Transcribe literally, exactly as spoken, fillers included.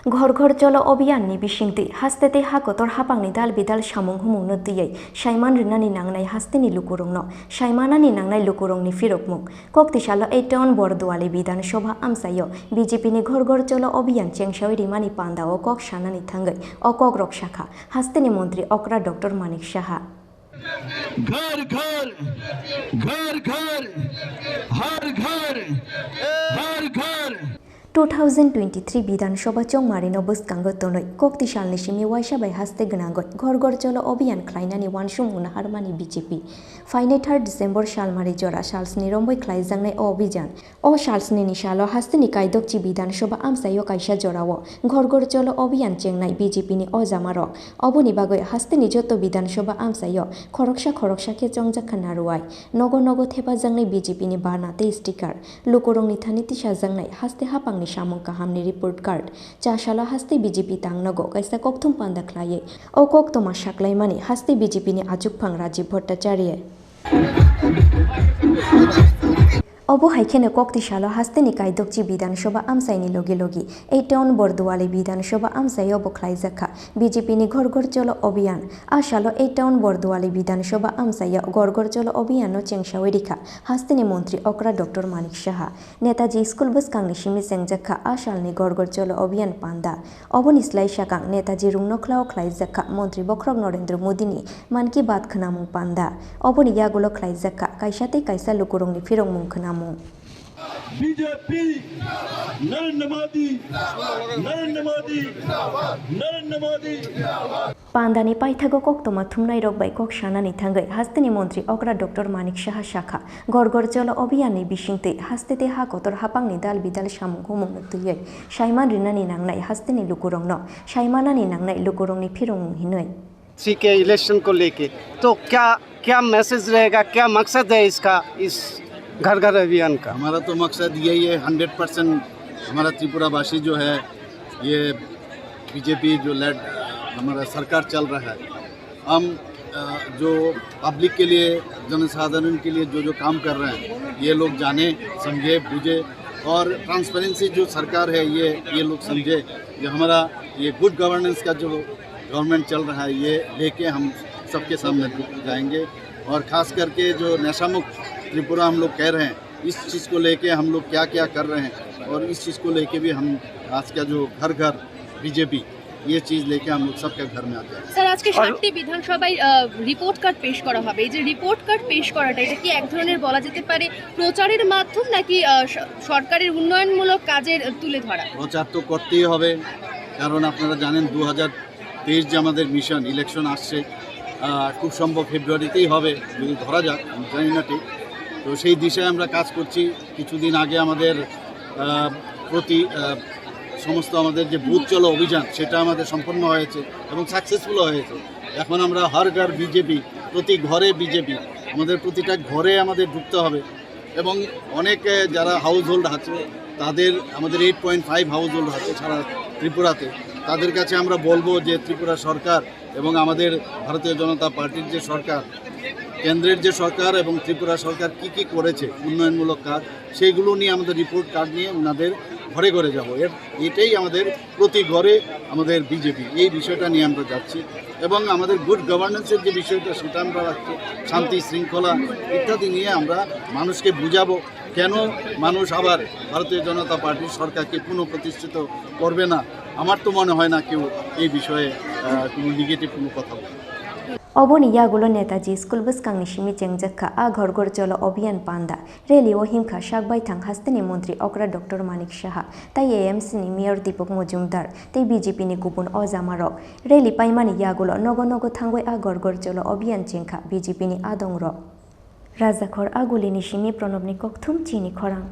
Ghor Ghor Cholo Abhiyan ni bisingtwi haste tei ha kotor haphangni dal bidal samung humungno twiwi saiman rwnani nangnai hasteni lukurokno saimanani nangnai lukurokni phirokmung. Koktisalo eighty-one Borduali Bidhan Sabha amchaio B J P ni Ghor Ghor Cholo Abhiyan chengsawi rimani pandao kok sanani thangwi o kokrok sakha hasteni montri okra Doctor Manik Saha. घर घर, घर घर, हर घर, हर घर। Two thousand twenty-three Bidhan Sabha chongmarino bwskango tonwi koktisalni simi waisa bai haste gwnangwi Ghor Ghor Cholo Abhiyan khlainani uansukmung naharmani B J P. Phainai third December salmari jora salsni romwi khlaijaknai o abhijan. O salsnini salo hasteni kaidokchi Bidhan Sabha amchaio kaisa jorao Ghor Ghor Cholo Abhiyan chengnai B J P ni o jamarok. Oboni bagwi hasteni joto Bidhan Sabha amchaio khoroksa khoroksa khe chongjak kha naruwai. Nogo nogo thepajaknai B J P ni bana tei sticker, lukurokni thani tisajaknai haste haphangni samung kahamni report card, cha salo haste B J P tangnogo kaisa kokthum panda khlaiwi o koktoma saklaimani haste B J P ni achukphang Rajiv Bhattacharya. Obo hai kheno koktisalo hasteni kaidokchi Bidhan Sabha amchaini logi logi eighty-one Borduali Bidhan Sabha amchaio bo khlaijakha B J P ni Ghor Ghor Cholo Abhiyan. A salo eighty-one Borduali Bidhan Sabha amchaio Ghor Ghor Cholo Abhiyan no chengsawi rikha hasteni montri okra Doctor Manik Saha. Netaji school bwskangni simi chengjakha a salni Ghor Ghor Cholo Abhiyan panda. Oboni slai sakang Netaji rungno khlao khlaijakha montri bokhorok Narendra Modini Mann Ki Baat khwnamung panda. Oboni yagulo khlaijakha kaisa tei kaisa lukurokni phirokmung khwnamung. B J P, Narendra Modi, Narendra Modi, Narendra Modi. Pandani paithago koktoma thumnairok bai kok sanani thangwi hasteni montri okra Doctor Manik Saha sakha, Ghor Ghor Cholo Abhiyan ni bisingtwi haste tei ha kotor haphangni dal bidal samung humungno twiwi saiman rinani nangnai hasteni lukurokno saimanani nangnai lukurokni phirokmung hinwi. सी के इलेक्शन को लेके, तो क्या, क्या मैसेज रहेगा, क्या मकसद है इसका, इस घर घर अभियान का? हमारा तो मकसद यही है, हंड्रेड परसेंट हमारा त्रिपुरावासी जो है, ये बीजेपी जो लेड हमारा सरकार चल रहा है, हम, अ, जो पब्लिक के लिए, जनसाधारण के लिए जो जो काम कर रहे हैं, ये लोग जाने, समझे, बूझे, और ट्रांसपेरेंसी जो सरकार है, ये, ये लोग समझे कि हमारा ये गुड गवर्नेंस का जो गवर्नमेंट चल रहा है, ये लेके हम सबके सामने जाएंगे। और खास करके जो नशा मुक्त त्रिपुरा हम लोग कह रहे हैं, इस चीज़ को लेके हम लोग क्या क्या कर रहे हैं और इस चीज़ को लेके भी हम आज का जो घर घर बीजेपी, ये चीज़ लेके हम लोग सबके घर में आते हैं। স্যার, আজকে और সাতটি বিধানসভায়, আহ, রিপোর্ট কার্ড পেশ করা হবে। এই যে রিপোর্ট কার্ড পেশ করাটা, এটা কি এক ধরনের বলা যেতে পারে প্রচারের মাধ্যম নাকি, আহ, স-, সরকারের উন্নয়নমূলক কাজের তুলে ধরা? প্রচার তো করতেই হবে, কারণ আপনারা জানেন দু হাজার তেইশ যে আমাদের মিশন, ইলেকশন আসছে, আহ, খুব সম্ভব ফেব্রুয়ারিতেই হবে, যদি ধরা যাক, আমি জানি না ঠিক। তো সেই দিশায় আমরা কাজ করছি। কিছুদিন আগে আমাদের, আহ, প্রতি, আহ, সমস্ত আমাদের যে বুথ চলো অভিযান, সেটা আমাদের সম্পন্ন হয়েছে এবং সাকসেসফুল হয়েছে। এখন আমরা হর ঘর বিজেপি, প্রতি ঘরে বিজেপি, আমাদের প্রতিটা ঘরে আমাদের ঢুকতে হবে। এবং অনেকে যারা হাউস হোল্ড আছে, তাদের, আমাদের eight point five house hold আছে সারা ত্রিপুরাতে। তাদের কাছে আমরা বলবো যে ত্রিপুরা সরকার এবং আমাদের ভারতীয় জনতা পার্টির যে সরকার, কেন্দ্রের যে সরকার এবং ত্রিপুরা সরকার কি কি করেছে উন্নয়নমূলক কাজ, সেইগুলো নিয়ে আমাদের রিপোর্ট কার্ড নিয়ে ওনাদের ঘরে ঘরে যাব। এর, এটাই আমাদের প্রতি ঘরে আমাদের বিজেপি, এই বিষয়টা নিয়ে আমরা যাচ্ছি। এবং আমাদের গুড গভর্নেন্সের যে বিষয়টা, সেটা আমরা রাখছি, শান্তি শৃঙ্খলা ইত্যাদি নিয়ে আমরা মানুষকে বুঝাবো। কেন মানুষ আবার ভারতীয় জনতা পার্টির সরকারকে পুনঃপ্রতিষ্ঠিত করবে না? আমার তো মনে হয় না কেউ এই বিষয়ে, আহ, কোনো নেগেটিভ কোনো কথা বলে। Oboni yagulo Netaji school bwskangni simi chengjak kha a Ghor Ghor Cholo Abhiyan panda. Rally o himkha sak baithang hasteni montri okra Doctor Manik Saha, tai A M C ni mayor Deepak Majumdar, tei B J P ni kubun ojamarok. Rally paimani yagulo nogo nogo thangwi a Ghor Ghor Cholo Abhiyan chengkha B J P ni adongrok. Rajakhor Agulini simi Pranobni kokthum chini khorang.